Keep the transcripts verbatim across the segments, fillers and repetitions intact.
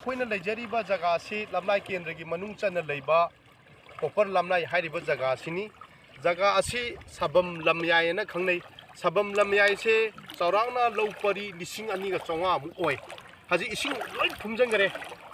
ꯑꯩꯈꯣꯏꯅ ꯂꯩꯖꯔꯤꯕ ꯖꯒꯥ ꯑꯁꯤ ꯂꯝꯂꯥꯏ ꯀꯦꯟꯗ꯭ꯔꯒꯤ ꯃꯅꯨꯡ ꯆꯟꯅ ꯂꯩꯕ ꯄꯣꯄꯔ ꯂꯝꯂꯥꯏ ꯍꯥꯏꯔꯤꯕ ꯖꯒꯥ ꯑꯁꯤꯅꯤ꯫ ꯖꯒꯥ ꯑꯁꯤ ꯁꯥꯕꯝ ꯂꯝꯌꯥꯏ ꯍꯥꯏꯅ ꯈꯪꯅꯩ꯫ ꯁꯥꯕꯝ ꯂꯝꯌꯥꯏꯁꯦ ꯆꯥꯎꯔꯥꯛꯅ ꯂꯧ ꯄꯔꯤ ꯂꯤꯁꯤꯡ ꯑꯅꯤꯒ ꯆꯥꯝꯃꯉꯥꯃꯨꯛ ꯑꯣꯏ꯫ ꯍꯧꯖꯤꯛ ꯏꯁꯤꯡ ꯂꯣꯏ ꯊꯨꯝꯖꯤꯟꯈꯔꯦ꯫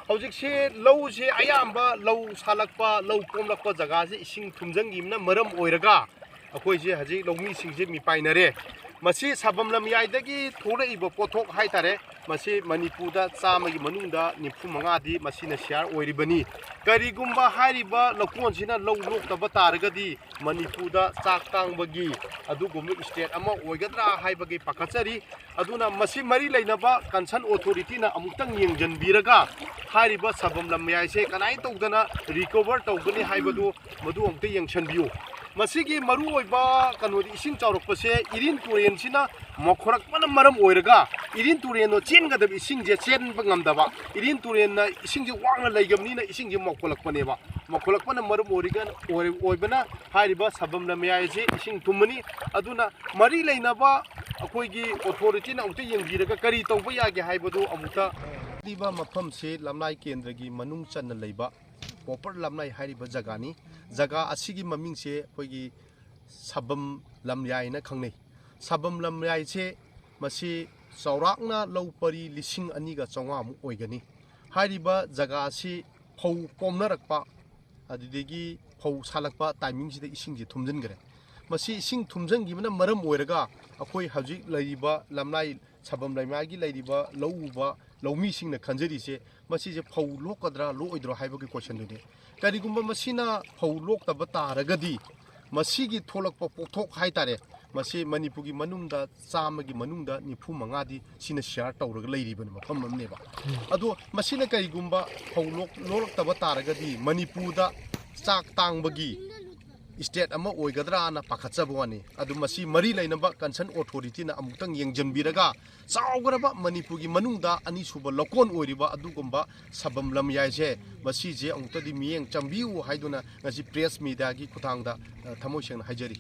ꯍꯧꯖꯤꯛꯁꯦ ꯂꯧꯁꯦ ꯑꯌꯥꯝꯕ ꯂꯧ ꯁꯥꯠꯂꯛꯄ, ꯂꯧ ꯄꯣꯝꯂꯛꯄ ꯖꯒꯥꯁꯦ ꯏꯁꯤꯡ ꯊꯨꯝꯖꯤꯟꯈꯤꯕꯅ ꯃꯔꯝ ꯑꯣꯏꯔꯒ ꯑꯩꯈꯣꯏꯁꯦ ꯍꯧꯖꯤꯛ ꯂꯧꯃꯤꯁꯤꯡꯁꯦ ꯃꯤꯄꯥꯏꯅꯔꯦ꯫ ꯃꯁꯤ ꯁꯥꯕꯝ ꯂꯝꯌꯥꯏꯗꯒꯤ ꯊꯣꯛꯂꯛꯏꯕ ꯄꯣꯠꯊꯣꯛ ꯍꯥꯏꯇꯥꯔꯦ, ꯃꯁꯤ ꯃꯅꯤꯄꯨꯔꯗ ꯆꯥꯝꯃꯒꯤ ꯃꯅꯨꯡꯗ ꯅꯤꯐꯨ ꯃꯉꯥꯗꯤ ꯃꯁꯤꯅ ꯁꯤꯌꯥꯔ ꯑꯣꯏꯔꯤꯕꯅꯤ꯫ ꯀꯔꯤꯒꯨꯝꯕ ꯍꯥꯏꯔꯤꯕ ꯂꯧꯀꯣꯟꯁꯤꯅ ꯂꯧ ꯂꯣꯛꯇꯕ ꯇꯥꯔꯒꯗꯤ ꯃꯅꯤꯄꯨꯔꯗ ꯆꯥꯛ ꯇꯥꯡꯕꯒꯤ ꯑꯗꯨꯒꯨꯝꯕ ꯏꯁꯇꯦꯠ ꯑꯃ ꯑꯣꯏꯒꯗ꯭ꯔꯥ ꯍꯥꯏꯕꯒꯤ ꯄꯥꯈꯠꯆꯔꯤ꯫ ꯑꯗꯨꯅ ꯃꯁꯤ ꯃꯔꯤ ꯂꯩꯅꯕ ꯀꯟꯁꯔꯟ ꯑꯣꯊꯣꯔꯤꯇꯤꯅ ꯑꯃꯨꯛꯇꯪ ꯌꯦꯡꯁꯤꯟꯕꯤꯔꯒ ꯍꯥꯏꯔꯤꯕ ꯁꯥꯕꯝ ꯂꯝꯌꯥꯏꯁꯦ ꯀꯃꯥꯏꯅ ꯇꯧꯗꯅ ꯔꯤꯀꯣꯚꯔ ꯇꯧꯒꯅꯤ ꯍꯥꯏꯕꯗꯨ ꯃꯗꯨ ꯑꯃꯨꯛꯇ ꯌꯦꯡꯁꯤꯟꯕꯤꯌꯨ꯫ ꯃꯁꯤꯒꯤ ꯃꯔꯨꯑꯣꯏꯕ ꯀꯩꯅꯣꯗꯤ ꯏꯁꯤꯡ ꯆꯥꯎꯔꯛꯄꯁꯦ ꯏꯔꯤꯟ ꯇꯨꯔꯦꯟꯁꯤꯅ ꯃꯈꯣꯔꯛꯄꯅ ꯃꯔꯝ ꯑꯣꯏꯔꯒ ꯏꯔꯤꯟ ꯇꯨꯔꯦꯟꯗꯣ ꯆꯦꯟꯒꯗꯕ ꯏꯁꯤꯡꯁꯦ ꯆꯦꯟꯕ ꯉꯝꯗꯕ, ꯏꯔꯤꯟ ꯇꯨꯔꯦꯟꯅ ꯏꯁꯤꯡꯁꯦ ꯋꯥꯡꯅ ꯂꯩꯒꯕꯅꯤꯅ ꯏꯁꯤꯡꯁꯦ ꯃꯧꯈꯠꯂꯛꯄꯅꯦꯕ꯫ ꯃꯧꯈꯠꯂꯛꯄꯅ ꯃꯔꯝ ꯑꯣꯏꯔꯒ ꯑꯣꯏ-, ꯑꯣꯏꯕꯅ ꯍꯥꯏꯔꯤꯕ ꯁꯥꯕꯝ ꯂꯝꯌꯥꯏ ꯑꯁꯤ ꯏꯁꯤꯡ ꯊꯨꯝꯃꯅꯤ꯫ ꯑꯗꯨꯅ ꯃꯔꯤ ꯂꯩꯅꯕ ꯑꯩꯈꯣꯏꯒꯤ ꯑꯣꯊꯣꯔꯤꯇꯤꯅ ꯑꯃꯨꯛꯇ ꯌꯦꯡꯕꯤꯔꯒ ꯀꯔꯤ ꯇꯧꯕ ꯌꯥꯒꯦ ꯍꯥꯏꯕꯗꯨ ꯑꯃꯨꯛꯇ꯫ ꯍꯥꯏꯔꯤꯕ ꯃꯐꯝꯁꯤ ꯂꯝꯂꯥꯏ ꯀꯦꯟꯗ꯭ꯔꯒꯤ ꯃꯅꯨꯡ ꯆꯟꯅ ꯂꯩꯕ ꯄꯣꯄꯔ ꯂꯝꯂꯥꯏ ꯍꯥꯏꯔꯤꯕ ꯖꯒꯥꯅꯤ꯫ ꯖꯒꯥ ꯑꯁꯤꯒꯤ ꯃꯃꯤꯡꯁꯦ ꯑꯩꯈꯣꯏꯒꯤ ꯁꯥꯕꯝ ꯂꯝꯌꯥꯏꯅ ꯈꯪꯅꯩ꯫ ꯁꯥꯕꯝ ꯂꯝꯌꯥꯏꯁꯦ ꯃꯁꯤ ꯆꯥꯎꯔꯥꯛꯅ ꯂꯧ ꯄꯔꯤ ꯂꯤꯁꯤꯡ ꯑꯅꯤꯒ ꯆꯥꯝꯃꯉꯥꯃꯨꯛ ꯑꯣꯏꯒꯅꯤ꯫ ꯍꯥꯏꯔꯤꯕ ꯖꯒꯥ ꯑꯁꯤ ꯐꯧ ꯄꯣꯝꯅꯔꯛꯄ, ꯑꯗꯨꯗꯒꯤ ꯐꯧ ꯁꯥꯠꯂꯛꯄ ꯇꯥꯏꯃꯤꯡꯁꯤꯗ ꯏꯁꯤꯡꯁꯦ ꯊꯨꯝꯖꯤꯟꯈ꯭ꯔꯦ꯫ ꯃꯁꯤ ꯏꯁꯤꯡ ꯊꯨꯝꯖꯤꯟꯈꯤꯕꯅ ꯃꯔꯝ ꯑꯣꯏꯔꯒ ꯑꯩꯈꯣꯏ ꯍꯧꯖꯤꯛ ꯂꯩꯔꯤꯕ ꯂꯝꯂꯥꯏ, ꯁꯥꯕꯝ ꯂꯩꯃꯥꯏꯒꯤ ꯂꯩꯔꯤꯕ ꯂꯧ ꯎꯕ ꯂꯧꯃꯤꯁꯤꯡꯅ ꯈꯟꯖꯔꯤꯁꯦ, ꯃꯁꯤꯁꯦ ꯐꯧ ꯂꯣꯛꯀꯗ꯭ꯔꯥ ꯂꯣꯛꯑꯣꯏꯗ꯭ꯔꯣ ꯍꯥꯏꯕꯒꯤ ꯀꯣꯏꯁꯟꯗꯨꯅꯤ꯫ ꯀꯔꯤꯒꯨꯝꯕ ꯃꯁꯤꯅ ꯐꯧ ꯂꯣꯛꯇꯕ ꯇꯥꯔꯒꯗꯤ, ꯃꯁꯤꯒꯤ ꯊꯣꯛꯂꯛꯄ ꯄꯣꯠꯊꯣꯛ ꯍꯥꯏꯇꯥꯔꯦ, ꯃꯁꯤ ꯃꯅꯤꯄꯨꯔꯒꯤ ꯃꯅꯨꯡꯗ ꯆꯥꯝꯃꯒꯤ ꯃꯅꯨꯡꯗ ꯅꯤꯐꯨ ꯃꯉꯥꯗꯤ ꯁꯤꯅ ꯁꯤꯌꯥꯔ ꯇꯧꯔꯒ ꯂꯩꯔꯤꯕꯅꯤ, ꯃꯐꯝ ꯑꯃꯅꯦꯕ꯫ ꯑꯗꯣ ꯃꯁꯤꯅ ꯀꯔꯤꯒꯨꯝꯕ ꯐꯧ ꯂꯣꯛ-, ꯂꯣꯛꯂꯛꯇꯕ ꯇꯥꯔꯒꯗꯤ ꯃꯅꯤꯄꯨꯔꯗ ꯆꯥꯛ ꯇꯥꯡꯕꯒꯤ ꯏꯁꯇꯦꯠ ꯑꯃ ꯑꯣꯏꯒꯗ꯭ꯔꯥꯅ ꯄꯥꯈꯠꯆꯕ ꯋꯥꯅꯤ꯫ ꯑꯗꯨ ꯃꯁꯤ ꯃꯔꯤ ꯂꯩꯅꯕ ꯀꯟꯁꯔꯟ ꯑꯣꯊꯣꯔꯤꯇꯤꯅ ꯑꯃꯨꯛꯇꯪ ꯌꯦꯡꯁꯤꯟꯕꯤꯔꯒ ꯆꯥꯎꯈ꯭ꯔꯕ ꯃꯅꯤꯄꯨꯔꯒꯤ ꯃꯅꯨꯡꯗ ꯑꯅꯤꯁꯨꯕ ꯂꯧꯀꯣꯟ ꯑꯣꯏꯔꯤꯕ ꯑꯗꯨꯒꯨꯝꯕ ꯁꯥꯕꯝ ꯂꯝꯌꯥꯏꯁꯦ, ꯃꯁꯤꯁꯦ ꯑꯃꯨꯛꯇꯗꯤ ꯃꯤꯠꯌꯦꯡ ꯆꯪꯕꯤꯌꯨ ꯍꯥꯏꯗꯨꯅ ꯉꯁꯤ ꯄ꯭ꯔꯦꯁ ꯃꯤꯗꯤꯌꯥꯒꯤ ꯈꯨꯠꯊꯥꯡꯗ, ꯑ, ꯊꯃꯣꯏ ꯁꯦꯡꯅ ꯍꯥꯏꯖꯔꯤ꯫